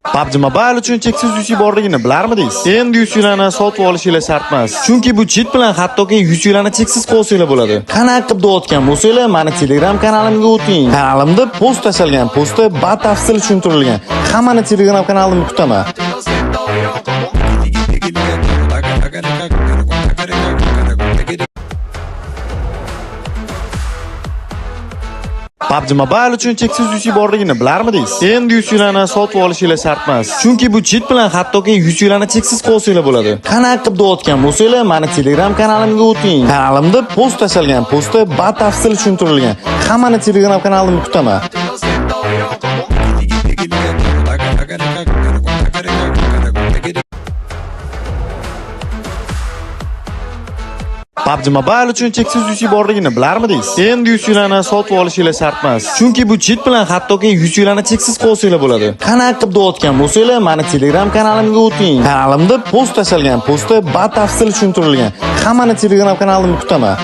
PUBG Mobile uchun cheksiz UC borligini bilarmidingiz? Endi UC'larni sotib olishinglar shart emas. Chunki bu cheat bilan hattoki UC'larni cheksiz qo'ysanglar bo'ladi. Qanaqa qilib deyotgan bo'lsanglar, mani Telegram kanalimga o'ting. Kanalimda post tashalgan, postda batafsil tushuntirilgan. Hammani Telegram kanalimni kutaman. PUBG Mobile uchun cheksiz UC borligini bilarmidingiz? Endi UC'larni sotib olishinglar shart emas. Chunki bu cheat bilan hattoki UC'larni cheksiz qo'ysanglar bo'ladi. Qanaqa qilib deyotgan bo'lsanglar, mani Telegram kanalimga o'ting. Kanalimda post tashalgan, postda batafsil tushuntirilgan. Hammani Telegram kanalimni kutaman. PUBG Mobile uchun cheksiz UC borligini bilarmidingiz? Endi UC'larni sotib olishinglar shart emas. Chunki bu cheat bilan hattoki UC'larni cheksiz qo'ysanglar bo'ladi. Qanaqa qilib deyotgan bo'lsanglar, mani Telegram kanalimga o'ting. Kanalimda post tashalgan, postda batafsil tushuntirilgan. Hammani Telegram kanalimni kutaman.